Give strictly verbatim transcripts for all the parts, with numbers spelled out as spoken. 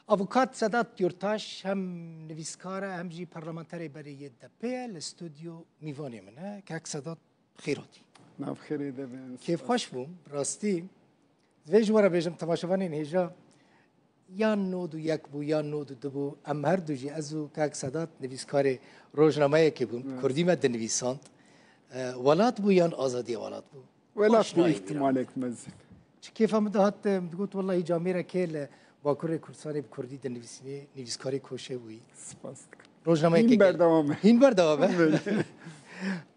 Avukat Sedat Yurtaş hem nivîskar e hem jî parlamenterê berê yê D P ye, li stûdyo mîvanê min e. Kek Sedat, xêr hatî. Nav xêrê de bin. Kêfxweş bûm, bi rastî. Divê ji we re bêjim, temaşevanên hêja, yan nod û yek bû, yan nod û du bû. Em her du jî, ez û kek Sedat, nivîskarê rojnameyekê bûn. Evet. Kurdî me dinivîsand. E, welat bû yan azadiya welat bû? Welat bû, aşnayî îhtimalek mezin. Çi kêfa min dihat, min digot, wellahî camêrekê li Bakurê Kurdistanê bi kurdî dinivîsînê, nivîskarê koşe bûyî. Spas dikim. Rojnameyekê Hîn gel- berdewam e. Hîn berdewam e. Belê.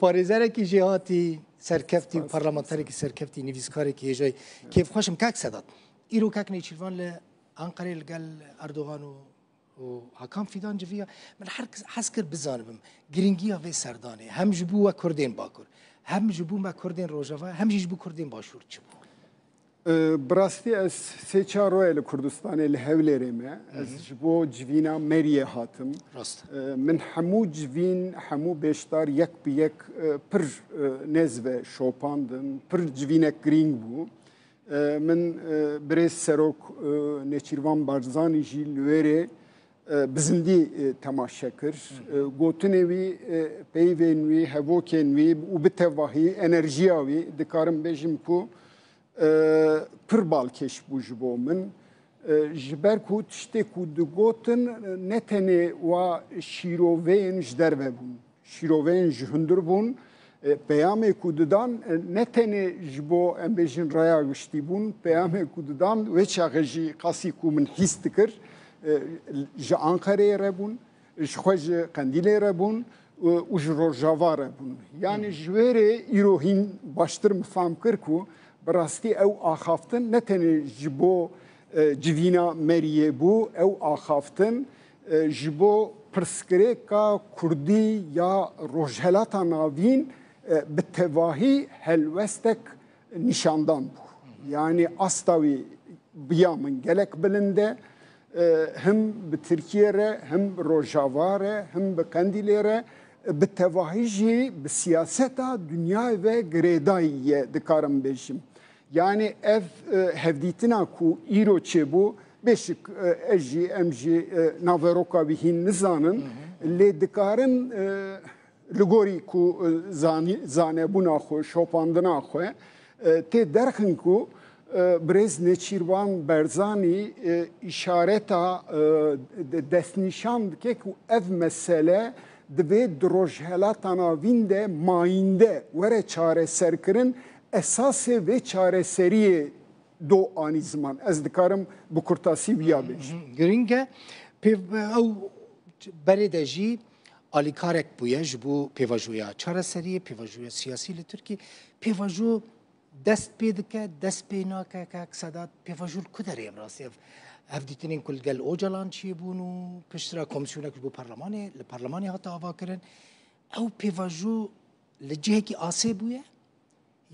Parêzerekî jêhatî, serkeftî û Spas, parlamenterekî spas. Serkeftî, nivîskarekî hêjayî. Kêfxweş im kek Sedat. Îro kek Nêçîrvan li Anqerê li gel Erdogan û û Hakan Fîdan civiya. Min her kes hez kir bizanibim girîngiya vê serdanê hem ji bo we Kurdên Bakur, hem ji bo me Kurdên Rojava, hem jî ji bo Kurdên Başûr çi bû? E, bi rastî ez sê çar roye li Kurdistanê, li Hewlêrê me. Ez Hı hı. ji bo civîna Meriyê hatim. Rast. E, min hemû civîn, hemû beşdar yek bi yek, e, pir, e, nêz ve şopandin, pir civînek girîng bû. E, min, e, birêz serok, e, Nêçîrvan Barzanî jî li wê rê, e, bi zindî, e, temaşe kir. Hı hı. E, gotinê wî, e, peyvên wî, hevokên wî û bi tevahî enerjiya wî dikarim bêjim ku, e, pir balkêş bû ji bo min. E, ji ber ku tiştê ku digotin, e, ne tenê wa şîroveyên ji derve bûn. Şîroveyên ji hundir bûn. E, peyamê ku didan, e, ne tenê ji bo, em bêjin, raya giştî bûn, peyamê ku didan wê çaxê jî qasî ku min hîs dikir, e, ji Anqereyê re bûn, ji xwe ji Qendîlê re bûn, e, û ji Rojava re bûn. Yanî ji wê rê îro hîn baştir min fam kir ku bi rastî ew axaftin ne tenê ji bo, e, civîna Meriyê bû, ew axaftin e, ji bo pirsgirêka Kurdî ya Rojhelata Navîn, e, bi tevahî helwestek nîşandan bû. Yanî asta wî bi ya min gelek bilind e. E, him bi Tirkiye re, him bi Rojava re, him bi Qendîlê re, e, bi tevahî jî bi siyaseta dinyayê ve girêdayî ye, dikarim bêjim. Yanî ev, e, hevdîtina ku îro çêbû, bêşik, e, ez jî, em jî, e, naveroka wî hîn nizanin, Hı hı. lê dikarin, e, li gorî ku, e, zanî-, zanebûna xwe, şopandina xwe, e, tê derxin ku, e, birêz Nêçîrvan Berzanî, e, îşareta, e, de-, destnîşan dike ku ev mesele divê di Rojhelata Navîn de mayînde were çareserkirin, esasê vê çareseriyê do anî ziman. Ez dikarim bi kurtasî wiya bêjim. Hı hı. Girîng e. Pêv-, ew berê de jî alîkarek bûye ji bo pêvajoya çareseriyê, pêvajoya siyasî li Tirkiyê. Pêvajo dest pê dike, dest pê nake, kek Sedat, pêvajo li ku derê ye bi rastî? Ev hevdîtinên ku li gel Ocalan çêbûn û piştre komîsyonek ji bo parlemanê, li parlemanê hate avakirin. Ew pêvajo li cihekî asê bûye?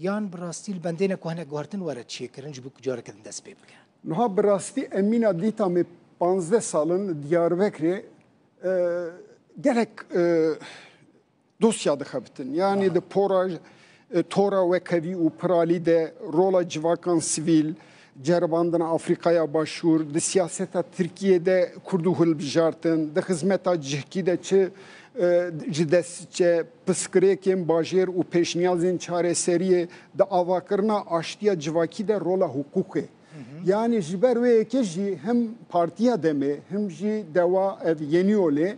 Yan bi rastî li bendê ne ku hene guhertin were çêkirin ji bo ku careke din dest pê bike? Niha bi rastî em mîna dîta me panzdeh sal in li Diyarbekirê, e, gelek, e, dosya dixebitin. Yanî Aha. di pora, e, tora wekhevî û piralî de rola civakan sivîl, ceribandina Afrîkaya Başûr, di siyaseta Tirkiyê de Kurd û hilbijartin, di xizmeta cihkî de çi, e, ji destçe, pirsgirêkên bajêr û pêşniyazên çareseriyê, di avakirina aştiya civakî de rola hiqûqê. Hı hı. Yanî ji ber wê yekê jî him Partiya Demê, him jî dewa ev Yenî Yolê,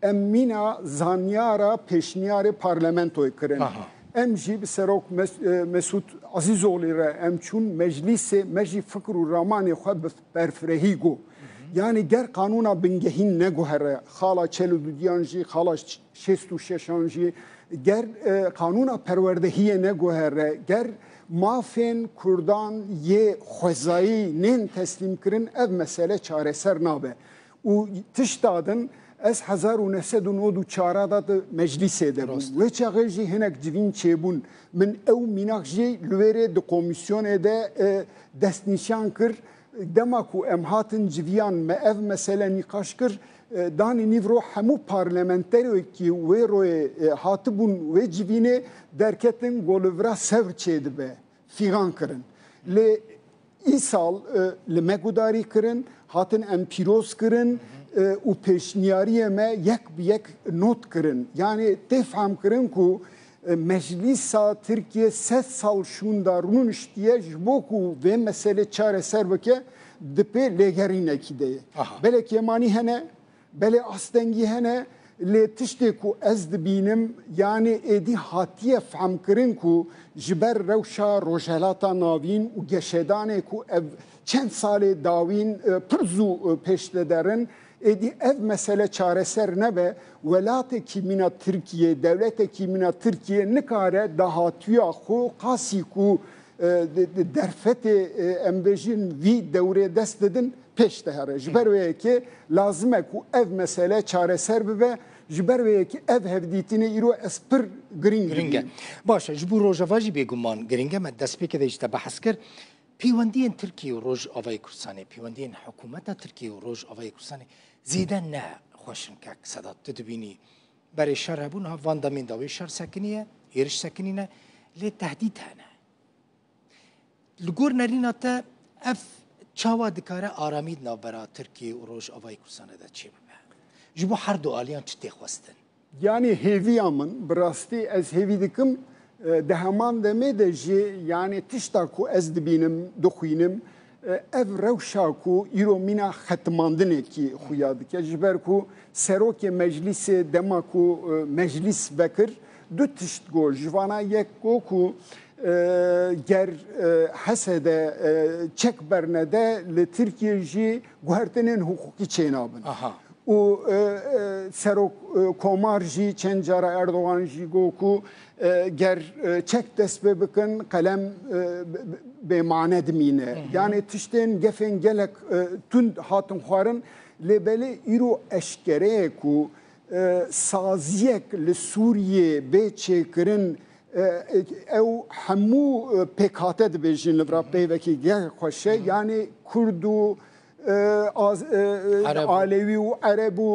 em mîna zanyara pêşniyarê parlamentoyê kirin. Aha. Em jî bi Serok Mes-, e, Mesûd Azîzoglî re em çûn meclîsê, me jî fikr û ramanê xwe bi berfirehî got. Hı hı. Yanî ger qanûna bingehîn neguhere, xala çel û dudiyan jî, xala ş-, şêst û şeşan jî, ger, e, qanûna perwerdehiyê neguhere, ger mafên Kurdan yê xwezayî nên teslîmkirin, ev mesele çareser nabe. Û tişta din, ez hezar û neh sed û nod û çar de di meclîsê de bûm. Rast. Wê çaxê jî hinek civîn çêbûn. Min ew mînak jî li wê rê di komîsyonê de, e, destnîşan kir. Dema ku em hatin civiyan, me ev mesele nîqaş kir, e, danî nîvro hemû parlamenterekî wê royê, e, hatibûn wê civînê derketin, go li vira sevr çêdibe, fîxan kirin. Lê Îsal e, li me gudarî kirin, hatin em pîroz kirin e, û pêşniyariyê me yek bi yek not kirin. Yanî tê fehm kirin ku e, Meclîsa Tirkiye sed sal şûnda rûniştiye ji bo ku vê meselê çareser bike, di pê lêgerînekî de ye. Aha. Belê kêmanî hene, belê astengî hene, lê tiştê ku ez dibînim, yanî êdî hatiye fehmkirin ku ji ber rewşa Rojhelata Navîn û geşedanê ku ev çend salê dawîn e, pir zû e, pêş de derin, êdî ev mesele çareser nebe, welatekî mîna Tirkiye, dewletekî mîna Tirkiye nikare dahatuya xwe qasî ku e, di, di derfetê e, em bêjin vî dewrê dest didin, pêş dihere. Ji ber wê yekê lazim e ku ev mesele çareser bibe. Ji ber wê yekê ev hevdîtinê îro ez pir girîng Girîng e. dibînim. Baş e, ji bo Rojava jî bêguman girîng e. Me destpêkê de jî te behs kir. Pêwendiyên Tirkiye û Rojavayê Kurdistanê, pêwendiyên hikûmeta Tirkiye û Rojavayê Kurdistanê zêde ne xweş in kek Sedat. Tu dibînî berê şer hebûn, ha van demên de wê şer sekiniye, êriş sekinîne, lê tehdît hene. Li gor nerîna te ev çawa dikare aramî di navbera Tirkiye û Rojavayê Kurdistanê de çêbibe? Ji bo her du aliyan çi tê xwestin? Yanî hêviya min, bi rastî ez hêvî dikim, e, di heman demê de jî, yanî tişta ku ez dibînim, dixwînim, e, ev rewşa ku îro mîna xetimandinekî xuya dike. Ji ber ku serokê meclîsê dema ku e, meclîs vekir, du tişt got. Ji vana yek got ku e, ger e, H S D e, çek bernede, li Tirkiye jî guhertinên hiqûqî çênabin. Aha. Û e, e, serok e, komar jî çend cara Erdogan jî got ku e, ger e, çek dest pê bikin, qelem e, b- b- bêmane dimîne. Yanî tiştên, gefên gelek e, tund hatin xwarin, lê belê îro eşkere ye ku e, saziyek li Sûriyê bê çêkirin, e, ew hemû e, pêkhate dibêjin li vira peyvekî gelek xweş e. Yanî Kurd û e, az, e, e, Ereb û Alewî û Ereb û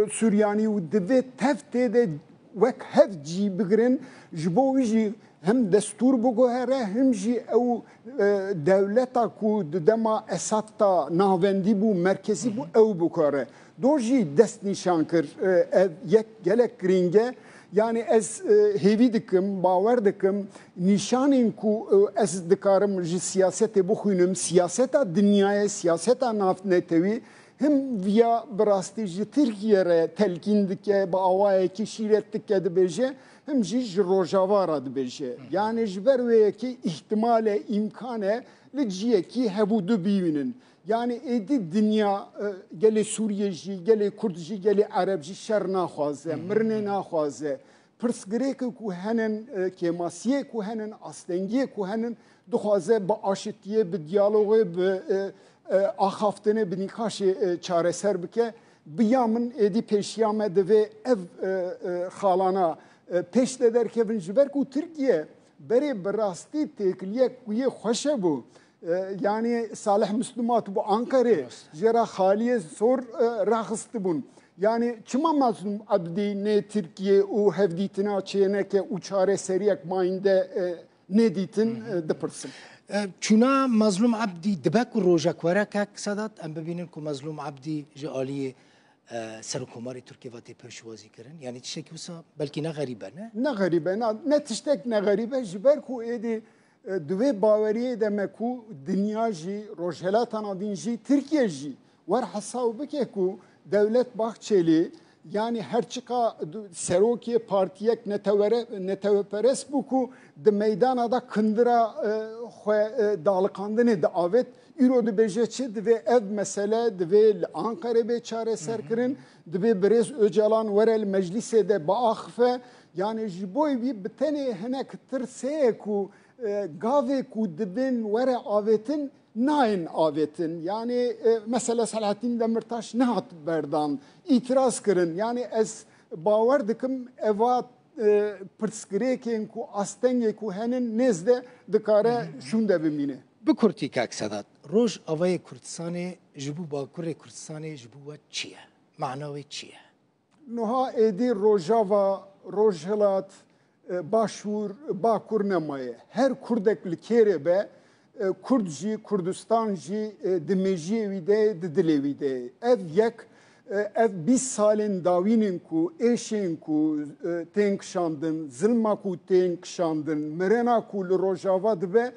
e, Suryanî û divê tev tê de wek hev cî bigirin, ji bo wî jî hem destûr biguhere, hem jî ew e, dewleta ku di dema Esad ta navendî bû, merkezî bû, ew bikare. Do jî dest nîşan kir, e, ev yek gelek girîng e. Yanî ez e, hêvî dikim, bawer dikim, nîşanên ku e, ez dikarim ji siyasetê bixwînim, siyaseta dinyayê, siyaseta navnetewî, him viya bi rastî ji Tirkiye re telkîn dike, bi awayekî şîret dike dibêje, him jî ji Rojava re dibêje. Yanî ji ber wê yekê îhtimal e, îmkan e, li ciyekî hev û du bibînin. Yanî êdî dinya, e, gelê Sûriye jî, gelê Kurd jî, gelê Ereb jî şer naxwaze, mirinê naxwaze. Pirsgirêkê ku henin, e, kêmasiyê ku henin, astengiyê ku henin, dixwaze bi aşitiyê, bi diyalogê, bi e, e, axaftinê, bi nîqaşê e, çareser bike. Bi ya min êdî pêşiya me divê ev e, e, xalana e, pêş de derkevin, ji ber ku Tirkiye berê bi rastî têkiliyek ku yê xweş hebû. E, yanî Salih Muslim hatibû Anqerê, jê re xaliyê sor e, raxistibûn. Yanî çima Mazlûm Ebdî nê Tirkiye û hevdîtina çêneke û çareseriyek mayînde e, nedîtin, e, dipirsim. E, çûna Mazlûm Ebdî dibe ku rojek were, kek Sedat, em bibînin ku Mazlûm Ebdî ji aliyê e, Serokkomarê Tirkiyê ve tê pêşwazî kirin? Yanî tiştekî wisa belkî ne xerîb e, ne? Ne xerîb e, na- ne tiştek ne xerîb e, ji ber ku êdî e, di wê baweriyê de me ku dinya jî, Rojhelata Navîn jî, Tirkiye jî wer hesab bike ku Dewlet Bahçelî, yanî her çiqa du- serokê partiyek netewere- neteweperest bû ku di meydana de kindira e, xwe e, daliqandinê diavêt, îro dibêje çi? Divê ev mesele, divê li Anqerê bê çareser kirin, divê birêz Ocalan were li meclîsê de biaxife. Yanî ji bo wî bi tenê hinek tirsê ye ku e, gavê ku dibên were avêtin, nayên avêtin. Yanî e, mesela Selahattin Demirtaş nehat berdan, îtiraz kirin. Yanî ez bawer dikim eva e, pirsgirêkên ku astengê ku henin nêz de dikare şûnde bimîne. Bi kurtî, kak Sedat, Rojavayê Kurdistanê ji bo Bakurê Kurdistanê ji bo we çi ye? Mana wê çi ye? Nuha êdî Rojava, Rojhilat, e, Başûr, Bakur nemaye. Her Kurdek li kêrê be, E, Kurd jî, Kurdistan jî, e, di mêjiyê wî de ye, di dilê wî de ye. Ev yek, e, ev bîst salên dawîn in ku êşên ku, e, tên kişandin, zilma ku tên kişandin, mirena ku li Rojava dibe,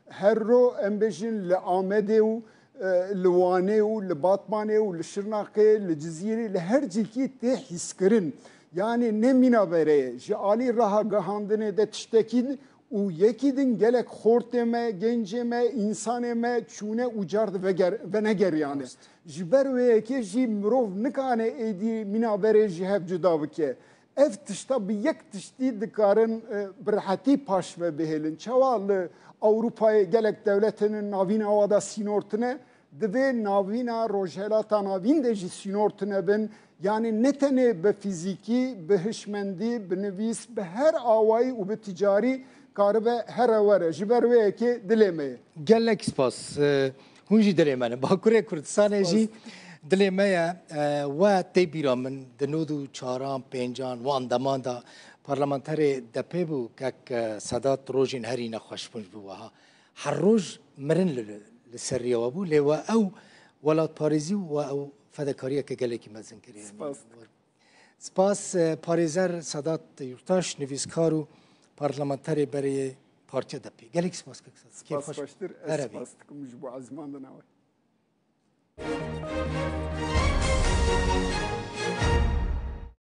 her ro em bêjin li Amedê û, e, li Wanê û li Batmanê û li Şirnexê, li Cizîrê, li her cihkî tê hîskirin. Yanî ne mîna berê ye. Ji alî rahagihandinê de tiştekî û yekî din gelek xortê me, gencê me, însanê me çûne û car di veger-, venegeriyane. Rast. Ji ber wê yekê jî mirov nikane êdî mîna berê ji hev cuda bike. Ev tişta bi yek tiştî dikarin, e, bi rehetî paş ve bihêlin. Çawa li Ewropayê gelek dewletên navîna wa da sînor tune, divê navîna Rojhelata Navîn de jî sînor tune bin. Yanî ne tenê bi fîzîkî, bi hişmendî, bi nivîs, bi her awayî û bi ticarî karibe here were. Ji ber wê yekê dilê me ye. Gelek spas. E, hûn jî dilê me ne. Bakurê Kurdistanê jî dilê me ye. E, we tê bîra min di nod û çaran, pêncan, wan deman de parlamenterê D P bû, kek, e, Sedat, rojên herî nexweş bûn ji bo wiha. Her roj mirin li, li ser riya we bû, lê we ew welatparêzî û we ew fedekariyeke gelekî mezin kiriye. Spas dikim. Spas, e, parêzer Sedat Yurtaş, nivîskar û parlamenterê berê yê Partiya D P. Gelek spas, kek Sedat. Spas Kêfxweş. Xweştir. Ez spas dikim ji bo ezmandina we.